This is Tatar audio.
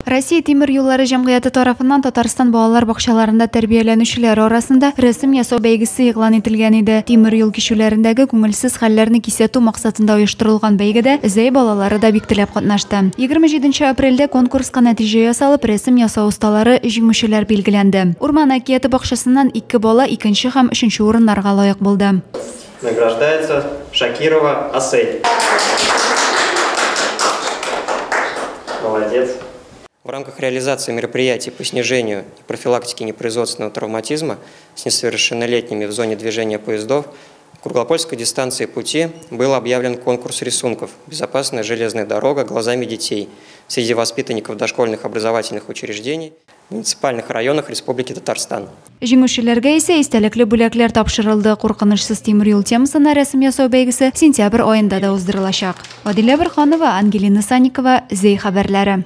Россия тимер юллары җәмгыяте тарафыннан Татарстан балалар бакчаларында тәрбияләнүчеләр арасында рәсем ясау бәйгесе игълан ителгән иде. Тимер юл кичүләрендәге күңелсез хәлләрне кисәтү максатында оештырылган бәйгедә Зәй балалары да бик теләп катнашты. 27 апрельдә конкурска нәтиҗә ясалып, рәсем ясау осталары, җиңүчеләр билгеләнде. Урман әкияте бакчасыннан ике бала икенче һәм өченче урыннарга лаек булды. Награждается Шакирова Асель. Молодец. В рамках реализации мероприятий по снижению и профилактике непроизводственного травматизма с несовершеннолетними в зоне движения поездов Круглопольской дистанции пути был объявлен конкурс рисунков «Безопасная железная дорога глазами детей» среди воспитанников дошкольных образовательных учреждений в муниципальных районах Республики Татарстан. Җиңүчеләргә исә истәлекле бүләкләр тапшырылды. Куркынычсыз тимер юл темасына рәсем ясау бәйгесе сентябрь аенда да уздырылачак. Адилә Борханова, Ангелина Санникова, Зәй хәбәрләре.